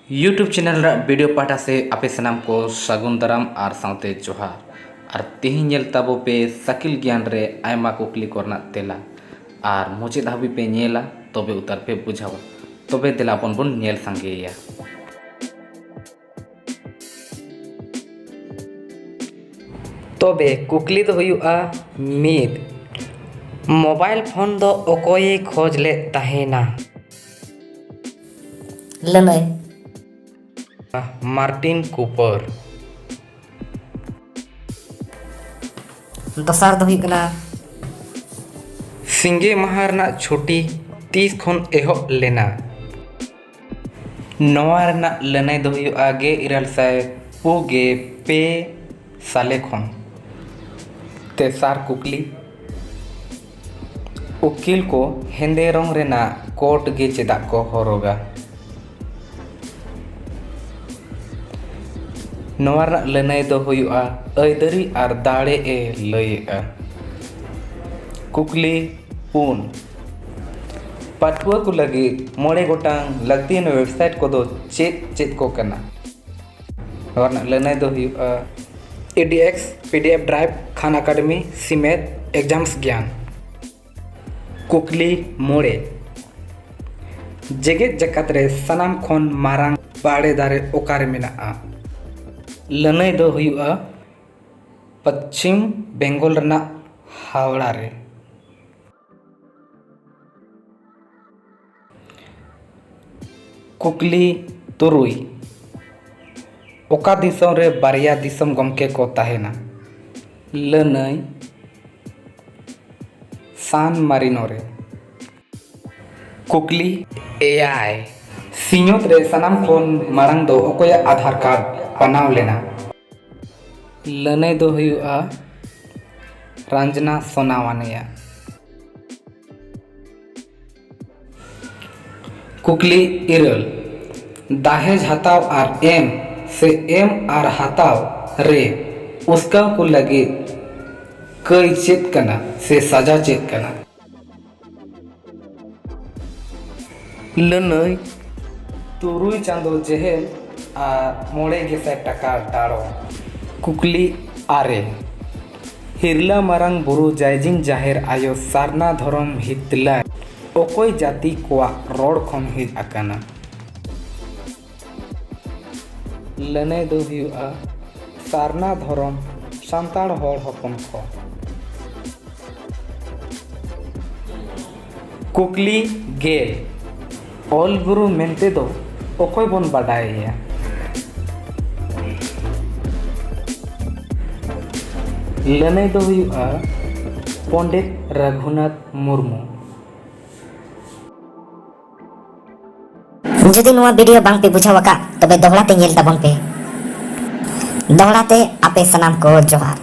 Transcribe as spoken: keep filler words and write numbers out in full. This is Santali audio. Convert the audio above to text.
YouTube channel ᱨᱮᱱᱟᱜ video ᱯᱟᱦᱴᱟ ᱥᱮ ᱟᱯᱮ ᱥᱟᱱᱟᱢ ᱠᱚ ᱥᱟᱹᱜᱩᱱ ᱫᱟᱨᱟᱢ ᱟᱨ ᱥᱟᱶᱛᱮ ᱡᱚᱦᱟᱨ᱾ ᱟᱨ ᱛᱮᱦᱮᱧ ᱧᱮᱞ ᱛᱟᱵᱚ ᱯᱮ ᱥᱟᱹᱠᱤᱞ ᱜᱮᱭᱟᱱ ᱨᱮ ᱟᱭᱢᱟ ᱠᱩᱠᱞᱤ ᱠᱚᱨᱮᱱᱟᱜ ᱛᱮᱞᱟ᱾ ᱟᱨ ᱢᱩᱪᱟᱹᱫ ᱦᱟᱹᱵᱤᱡ ᱯᱮ ᱧᱮᱞᱟ, ᱛᱚᱵᱮ ᱩᱛᱟᱹᱨ ᱯᱮ ᱵᱩᱡᱷᱟᱹᱣᱟ᱾ ᱛᱚᱵᱮ ᱫᱮᱞᱟ ᱵᱚᱱ ᱵᱚᱱ ᱧᱮᱞ ᱥᱟᱸᱜᱮᱭᱟ᱾ ᱛᱚᱵᱮ ᱠᱩᱠᱞᱤ ᱫᱚ ᱦᱩᱭᱩᱜᱼᱟ, ᱢᱤᱫ, ᱢᱳᱵᱟᱭᱤᱞ ᱯᱷᱳᱱ ᱫᱚ ᱚᱠᱚᱭᱮ ᱠᱷᱚᱡᱽ ᱞᱮᱫ ᱛᱟᱦᱮᱱᱟ? ᱞᱟᱹᱱᱟᱹᱭ᱾ ᱢᱟᱨᱴᱤᱱ ᱠᱩᱯᱟᱨ᱾ ᱫᱚᱥᱟᱨ ᱫᱚ ᱦᱩᱭᱩᱜ ᱠᱟᱱᱟ, ᱥᱤᱸᱜᱮ ᱢᱟᱦᱟ ᱨᱮᱱᱟᱜ ᱪᱷᱩᱴᱤ ᱛᱤᱥ ᱠᱷᱚᱱ ᱮᱦᱚᱵ ᱞᱮᱱᱟ? ᱱᱚᱣᱟ ᱨᱮᱱᱟᱜ ᱞᱟᱹᱱᱟᱹᱭ ᱫᱚ ᱦᱩᱭᱩᱜᱼᱟ ᱜᱮᱞ ᱤᱨᱟᱹᱞ ᱥᱟᱭ ᱯᱩᱜᱮ ᱯᱮ ᱥᱟᱞᱮ ᱠᱷᱚᱱ᱾ ᱛᱮᱥᱟᱨ ᱠᱩᱠᱞᱤ, ᱩᱠᱤᱞ ᱠᱚ ᱦᱮᱸᱫᱮ ᱨᱚᱝ ᱨᱮᱱᱟᱜ ᱠᱳᱴ ᱜᱮ ᱪᱮᱫᱟᱜ ᱠᱚ ᱦᱚᱨᱚᱜᱟ? ᱱᱚᱣᱟ ᱨᱮᱱᱟᱜ ᱞᱟᱹᱱᱟᱹᱭ ᱫᱚ ᱦᱩᱭᱩᱜᱼᱟ ᱟᱹᱭᱫᱟᱹᱨᱤ ᱟᱨ ᱫᱟᱲᱮ ᱮ ᱞᱟᱹᱭᱮᱜᱼᱟ᱾ ᱠᱩᱠᱞᱤ ᱯᱩᱱ, ᱯᱟᱹᱴᱷᱩᱣᱟᱹ ᱠᱚ ᱞᱟᱹᱜᱤᱫ ᱢᱚᱬᱮ ᱜᱚᱴᱟᱝ ᱞᱟᱹᱠᱛᱤᱭᱟᱱ ᱣᱮᱵᱥᱟᱭᱤᱴ ᱠᱚᱫᱚ ᱪᱮᱫ ᱪᱮᱫ ᱠᱚ ᱠᱟᱱᱟ? ᱱᱚᱣᱟ ᱨᱮᱱᱟᱜ ᱞᱟᱹᱱᱟᱹᱭ ᱫᱚ ᱦᱩᱭᱩᱜᱼᱟ, ᱤᱰᱤᱮᱠᱥ, ᱯᱤᱰᱤᱮᱯᱷ ᱰᱨᱟᱭᱤᱵᱷ, ᱠᱷᱟᱱ ᱟᱠᱟᱰᱮᱢᱤ, ᱥᱤᱢᱮᱫ, ᱮᱠᱡᱟᱢᱥ ᱜᱮᱭᱟᱱ᱾ ᱠᱩᱠᱞᱤ ᱢᱚᱬᱮ, ᱡᱮᱜᱮᱛ ᱡᱟᱠᱟᱛ ᱨᱮ ᱥᱟᱱᱟᱢ ᱠᱷᱚᱱ ᱢᱟᱨᱟᱝ ᱵᱟᱲᱮ ᱫᱟᱨᱮ ᱚᱠᱟᱨᱮ ᱢᱮᱱᱟᱜᱼᱟ? ᱞᱟᱹᱱᱟᱹᱭ ᱫᱚ ᱦᱩᱭᱩᱜᱼᱟ ᱯᱚᱪᱷᱤᱢ ᱵᱮᱝᱜᱚᱞ ᱨᱮᱱᱟᱜ ᱦᱟᱣᱲᱟ ᱨᱮ᱾ ᱠᱩᱠᱞᱤ ᱛᱩᱨᱩᱭ, ᱚᱠᱟ ᱫᱤᱥᱚᱢ ᱨᱮ ᱵᱟᱨᱭᱟ ᱫᱤᱥᱚᱢ ᱜᱚᱢᱠᱮ ᱠᱚ ᱛᱟᱦᱮᱱᱟ? ᱞᱟᱹᱱᱟᱹᱭ, ᱥᱟᱱ ᱢᱟᱨᱤᱱᱳ ᱨᱮ᱾ ᱠᱩᱠᱞᱤ ᱮᱭᱟᱭ, ᱥᱤᱧᱚᱛ ᱨᱮ ᱥᱟᱱᱟᱢ ᱠᱷᱚᱱ ᱢᱟᱲᱟᱝ ᱫᱚ ᱚᱠᱚᱭᱟᱜ ᱟᱫᱷᱟᱨ ᱠᱟᱨᱰ ᱵᱮᱱᱟᱣ ᱞᱮᱱᱟ? ᱞᱟᱹᱱᱟᱹᱭ ᱫᱚ ᱦᱩᱭᱩᱜᱼᱟ ᱨᱟᱧᱡᱽᱱᱟ ᱥᱳᱱᱟᱣᱟᱱᱤᱭᱟᱜ᱾ ᱠᱩᱠᱞᱤ ᱤᱨᱟᱹᱞ, ᱫᱟᱦᱮᱡᱽ ᱦᱟᱛᱟᱣ ᱟᱨ ᱮᱢ ᱥᱮ ᱮᱢ ᱟᱨ ᱦᱟᱛᱟᱣ ᱨᱮ ᱩᱥᱠᱟᱹᱣ ᱠᱚ ᱞᱟᱹᱜᱤᱫ ᱠᱟᱹᱭ ᱪᱮᱫ ᱠᱟᱱᱟ ᱥᱮ ᱥᱟᱡᱟ ᱪᱮᱫ ᱠᱟᱱᱟ? ᱞᱟᱹᱱᱟᱹᱭ, ᱛᱩᱨᱩᱭ ᱪᱟᱸᱫᱚ ᱡᱮᱦᱮᱞ ᱟᱨ ᱢᱚᱬᱮ ᱜᱮᱥᱟᱭ ᱴᱟᱠᱟ ᱰᱟᱲᱚᱢ᱾ ᱠᱩᱠᱞᱤ ᱟᱨᱮ, ᱦᱤᱨᱞᱟᱹ ᱢᱟᱨᱟᱝ ᱵᱩᱨᱩ ᱡᱟᱭᱡᱤᱝ ᱡᱟᱦᱮᱨ ᱟᱭᱳ ᱥᱟᱨᱱᱟ ᱫᱷᱚᱨᱚᱢ ᱦᱤᱛᱞᱟᱹᱭ ᱚᱠᱚᱭ ᱡᱟᱹᱛᱤ ᱠᱚᱣᱟᱜ ᱨᱚᱲ ᱠᱷᱚᱱ ᱦᱮᱡ ᱟᱠᱟᱱᱟ? ᱞᱟᱹᱱᱟᱹᱭ ᱫᱚ ᱦᱩᱭᱩᱜᱼᱟ ᱥᱟᱨᱱᱟ ᱫᱷᱚᱨᱚᱢ ᱥᱟᱱᱛᱟᱲ ᱦᱚᱲ ᱦᱚᱯᱚᱱ ᱠᱚ᱾ ᱠᱩᱠᱞᱤ ᱜᱮᱞ, ᱚᱞ ᱜᱩᱨᱩ ᱢᱮᱱᱛᱮ ᱫᱚ ᱚᱠᱚᱭ ᱵᱚᱱ ᱵᱟᱰᱟᱭᱮᱭᱟ? ᱞᱟᱹᱱᱟᱹᱭ ᱫᱚ ᱦᱩᱭᱩᱜᱼᱟ ᱯᱚᱱᱰᱤᱛ ᱨᱟᱹᱜᱷᱩᱱᱟᱛᱷ ᱢᱩᱨᱢᱩ᱾ ᱡᱩᱫᱤ ᱱᱚᱣᱟ ᱵᱷᱤᱰᱤᱭᱳ ᱵᱟᱝ ᱯᱮ ᱵᱩᱡᱷᱟᱹᱣ ᱟᱠᱟᱫ, ᱛᱚᱵᱮ ᱫᱚᱦᱲᱟ ᱛᱮ ᱧᱮᱞ ᱛᱟᱵᱚᱱ ᱯᱮ᱾ ᱫᱚᱦᱲᱟ ᱛᱮ ᱟᱯᱮ ᱥᱟᱱᱟᱢ ᱠᱚ ᱡᱚᱦᱟᱨ᱾